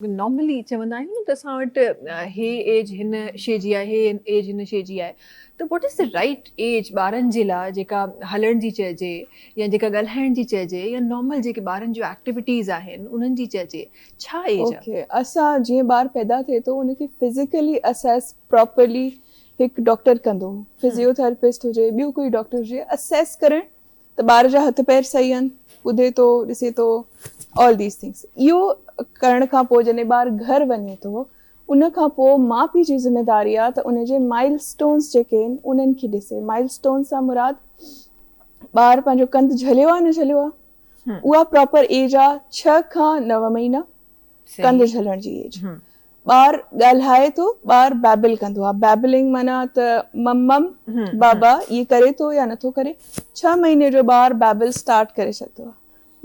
Normally چوندا آهيون نه ته اسان وٽ هي ايج هن شي جي آهي هي ايج هن شي جي آهي ته what is the right age ٻارن جي لاء جيڪا هلڻ جي چئجي يا جيڪا ڳالهائڻ جي چئجي يا نارمل جيڪي ٻارن جون ايڪٽيوٽيز آهن انهن جي چئجي ڇا ايج آهي؟ اوڪي اسان جيئن ٻار پيدا ٿئي ٿو ان کي فزيڪلي اسيس پراپرلي هڪ ڊاڪٽر ڪندو فزيوٿراپسٽ هجي ٻيو ڪوئي ڊاڪٽر هجي اسيس ڪرڻ ته ٻار جا هٿ پير صحيح آهن، ٻڌي ٿو، ڏسي ٿو، آل these things. اهو ڪرڻ کان پوء جڏهن ٻار گهر وڃي ٿو ان کان پوء ماء پيء جي ذميداري آهي ته ان جي مائل اسٽونز جيڪي آهن انهن کي ڏسي. مائل اسٽونز سان مراد ٻار پنهنجو ڪنڌ جهليو آهي نه جهليو آهي، اها پراپر ايج آهي ڇهه کان نو مهينا ڪنڌ جهلڻ جي ايج. ٻار ڳالهائي ٿو، ٻار بيبل ڪندو آهي، بيبلنگ معنيٰ ته مم مم، بابا اهي ڪري ٿو يا نٿو ڪري، ڇهه مهيني جو ٻار بيبل اسٽارٽ ڪري ڇڏندو آهي،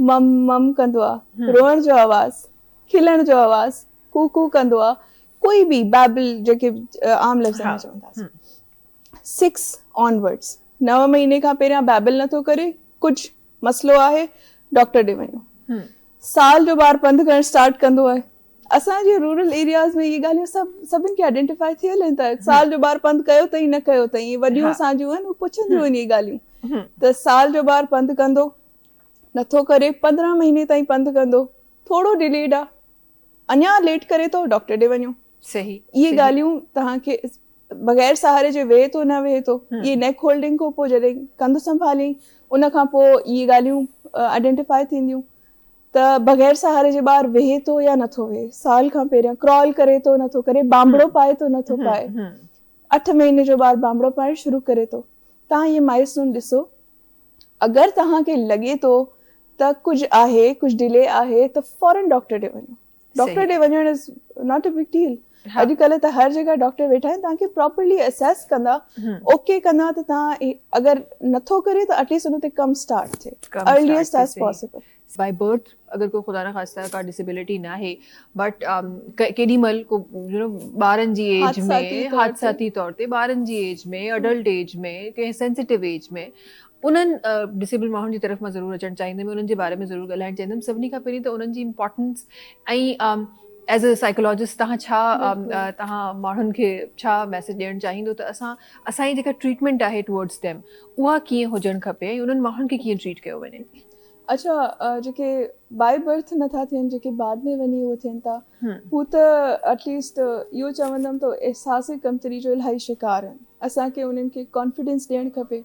مم مم ڪندو آهي، روئڻ جو آواز، کلڻ جو آواز، ڪو ڪو ڪندو آهي، ڪوئي به بيبل جيڪي عام لفظن ۾ چونداسين. سڪس آنورڊز، نو مهيني کان پهريان بيبل نٿو ڪري، ڪجهه مسئلو آهي، ڊاڪٽر ڏي وڃو. سال جو ٻار پنڌ ڪرڻ اسٽارٽ ڪندو آهي. اسان جي رورل ايرياز ۾ اهي ڳالهيون سڀ سڀن کي آئيڊينٽيفائي ٿيل آهن ته سال جو ٻار پنڌ ڪيو اٿئي نه ڪيو اٿئي. اهي وڏيون اسان جون آهن اهي پڇنديون آهن اهي ڳالهيون ته سال جو ٻار پنڌ ڪندو نٿو ڪري، 15 مهيني تائين پنڌ ڪندو، ٿورو ڊليڊ آهي، اڃا ليٽ ڪري ٿو، ڊاڪٽر ڏي وڃو. اهي ڳالهيون توهان کي بغير سهاري جي ويهي ٿو نه ويهي ٿو، اهي نيڪ هولڊنگ کان پوء جڏهن ڪنڌ سنڀاليائين ان کان پوء اهي ڳالهيون آئيڊينٽيفائي ٿينديون ته بغير سهاري جي ٻار ويهي ٿو يا نٿو ويهي، سال کان پهريان ڪرال ڪري ٿو نٿو ڪري، بانبڙو پائي ٿو نٿو پائي، اٺ مهيني جو ٻار بانبڙو پائڻ شروع ڪري ٿو. توهان اهي مائل اسٽون ڏسو، اگر توهان کي لڳي ٿو ته ڪجهه آهي، ڪجهه ڊلي آهي ته فورن ڊاڪٽر ڏي وڃو. ڊاڪٽر ڏي وڃڻ is not a big deal. اڄڪلهه ته هر جڳهه ڊاڪٽر ويٺا آهن، توهان کي پراپرلي اسيس ڪندا، اوڪي ڪندا ته توهان اگر نٿو ڪري ته ايٽ ليسٽ ان تي ڪم اسٽارٽ ٿئي ارليسٽ ايز پاسيبل. باء برٿ اگر ڪو خدا نخواسته ڪا ڊسيبلٽي ناهي بٽ ڪيڏي مهل ڪو يو نو ٻارن جي ايج ۾ حادثاتي طور تي ٻارن جي ايج ۾ اڊلٽ ايج ۾ ڪنهن سينسيٽو ايج ۾ انهن ڊسيبل ماڻهن جي طرف مان ضرور اچڻ چاهيندم انهن جي باري ۾ ضرور ڳالهائڻ چاهيندم سڀني کان پهرين ته انهن جي امپارٽنس ۽ ايز اي سائيڪالاجسٽ تهان ڇا تهان ماڻهن کي ڇا ميسيج ڏيڻ چاهيندو ته اسان اسان جي جيڪا ٽريٽمينٽ آهي ٽورڊز ديم اها ڪيئن هجڻ کپي ۽ انهن ماڻهن کي ڪيئن ٽريٽ ڪيو وڃي. اڇا جيڪي بائي برٿ نٿا ٿين جيڪي بعد ۾ وڃي اهو ٿين ٿا هو ته ايٽ ليسٽ اهو چوندم ته احساس ڪمتري جو الاهي شڪار آهن اسان کي انهن کي ڪانفيڊنس ڏيڻ کپي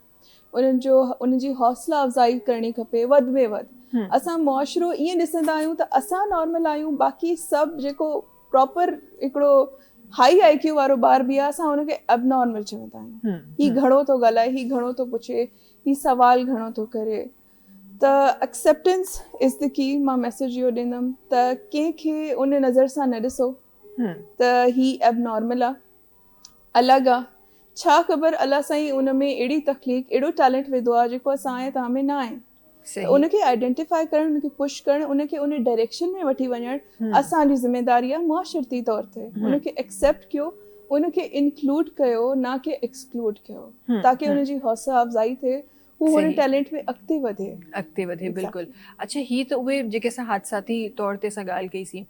انهن جو انهن جي حوصلا افزائي ڪرڻي کپي وڌ ۾ وڌ اسان معاشرو ائين ڏسندا آهيون ته اسان نارمل آهيون باقي سڀ جيڪو پراپر هڪڙو هائي آئي ڪيو وارو ٻار به آهي اسان ان کي اب نارمل چوندا آهيون هي گهڻو ٿو ڳالهائي هي گهڻو ٿو پڇي هي سوال گهڻو ٿو ڪري ته ايڪسيپٽنس از the ڪي مان ميسج اهو ڏيندم ته ڪنهن کي ان نظر سان نه ڏسو ته هي اب نارمل آهي الڳ آ. ڇا خبر الله سائين ان ۾ اهڙي تخليق اهڙو ٽيلنٽ وڌو آ جيڪو اسان ۽ توهان ۾ نه آهي. ته ان کي آئيڊينٽيفائي ڪرڻ ان کي پش ڪرڻ ان کي ان ڊائريڪشن ۾ وٺي وڃڻ اسان جي ذميداري آ معاشرتي طور تي. ان کي ايڪسيپٽ ڪيو ان کي انڪلوڊ ڪيو نه ڪي ايڪسڪلوڊ ڪيو تاڪي ان جي حوصله افزائي ٿئي هو ان ٽيلنٽ ۾ اڳتي وڌي. اڳتي وڌي بلڪل. اڇا هي ته اهي جيڪي اسان حادثاتي طور تي اسان ڳالهه ڪئي سين.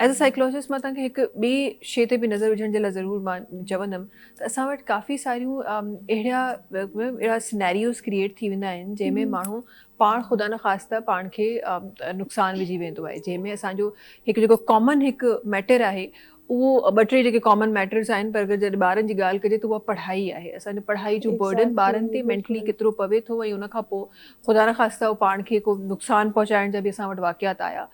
ايز اي سائيڪلاجسٽ مان توهان کي هڪ ٻي شيء تي به نظر وجهڻ جي لاء ضرور مان چوندم ته اسان وٽ ڪافي ساريون اهڙا اهڙا سنيريوز ڪريئيٽ ٿي ويندا آهن جنهن ۾ ماڻهو پاڻ خدا نخواسته پاڻ کي نقصان وجهي ويندو آهي جنهن ۾ اسان جو هڪ جيڪو ڪامن هڪ ميٽر آهي اهو ٻه ٽي جيڪي ڪامن ميٽرز آهن پر اگر جڏهن ٻارن جي ڳالهه ڪجي ته اها پڙهائي آهي اسان جو پڙهائي جو برڊن ٻارن تي مينٽلي ڪيترو پوي ٿو ۽ ان کان پوء خدا نخواسته اهو پاڻ کي ڪو نقصان پهچائڻ جا به اسان وٽ واقعات آيا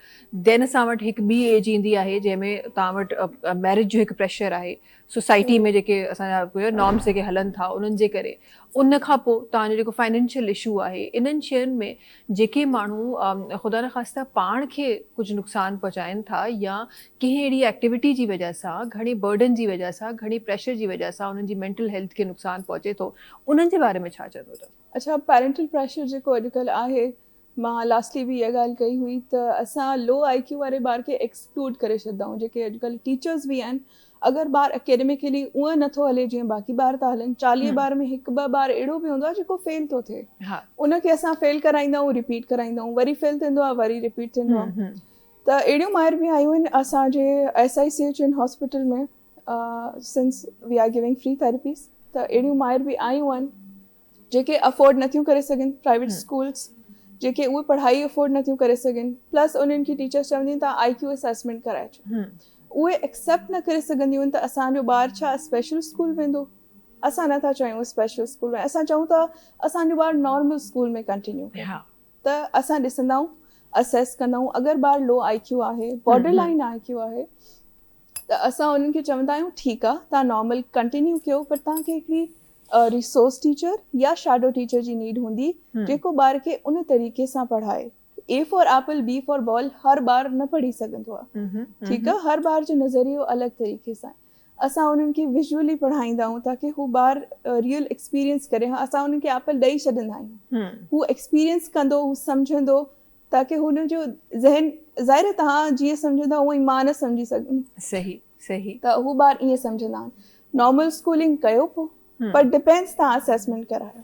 دين اسان وٽ هڪ ٻي ايج ايندي آهي جنهن ۾ توهان وٽ ميرج جو هڪ پريشر آهي سوسائٽي ۾ جيڪي اسان جا نارمس جيڪي هلن ٿا انهن جي ڪري ان کان پوء توهان جو جيڪو فائنينشل اشو آهي انهن شين ۾ جيڪي ماڻهو خدا نخواسته پاڻ کي ڪجهه نقصان پهچائن ٿا يا ڪنهن اهڙي ايڪٽيوٽي جي وجه سان گهڻي برڊن جي وجه سان گهڻي پريشر جي وجه سان انهن جي مينٽل هيلٿ کي نقصان پهچي ٿو انهن جي باري ۾ ڇا چوندو ته. اڇا پيرنٽل پريشر جيڪو اڄڪلهه آهي مان لاسٽلي به اها ڳالهه ڪئي هئي ته اسان لو آئي ڪيو واري ٻار کي ايڪسڪلوڊ ڪري ڇڏندا آهيون جيڪي اڄڪلهه ٽيچرز به آهن اگر ٻار اڪيڊمڪلي اونئن نٿو هلي جيئن باقي ٻار ٿا هلن 40 ٻار ۾ هڪ ٻه ٻار اهڙو به هوندو آهي جيڪو فيل ٿو ٿئي ان کي اسان فيل ڪرائيندا آهيون رپيٽ ڪرائيندا آهيون وري فيل ٿيندو آهي وري رپيٽ ٿيندو آهي. ته اهڙيون مائر به آيون آهن اسان جي S I C H N hospital ۾ since we are giving free therapies ته اهڙيون مائر به آيون آهن جيڪي افورڊ نٿيون ڪري سگهن پرائيويٽ اسڪولس، جيڪي اهي پڙهائي افورڊ نٿيون ڪري سگهن، پلس انهن کي ٽيچرس چونديون آهن توهان آئي ڪيو اسيسمينٽ ڪرائي اچو، اهي ايڪسيپٽ نه ڪري سگهنديون آهن ته اسان جو ٻار ڇا اسپيشل اسڪول ويندو؟ اسان نٿا چاهيون اسپيشل اسڪول ۾، اسان چاهيون ٿا اسان جو ٻار نارمل اسڪول ۾ ڪنٽينيو ڪري. ته اسان ڏسندا آهيون، اسيس ڪندا آهيون، اگر ٻار لو آئي ڪيو آهي، بارڊر لائن آئي ڪيو آهي ته اسان انهن کي چوندا آهيون ٺيڪ آهي توهان نارمل ڪنٽينيو ڪيو پر توهان کي هڪڙي ريسورس ٽيچر يا شيڊو ٽيچر جي نيڊ هوندي جيڪو ٻار کي ان طريقي سان پڙهائي. A for apple B for ball هر ٻار نه پڙهي سگهندو آهي، ٺيڪ آهي، هر ٻار جو نظريو الڳ طريقي سان آهي. اسان انهن کي ويزوئلي پڙهائيندا آهيون تاڪه هو ٻار ريئل ايڪسپيرينس ڪري. ها اسان انهن کي ايپل ڏئي ڇڏندا آهيون، هو ايڪسپيرينس ڪندو، هو سمجهندو تاڪه هن جو ذهن، ظاهر آهي توهان جيئن سمجهندا اونئن ئي مان نه سمجهي سگهندم. صحيح صحيح. ته هو ٻار ائين سمجهندا آهن. نارمل اسڪولنگ ڪيو پوء پر ڊپينڊس توهان اسيسمينٽ ڪرايو.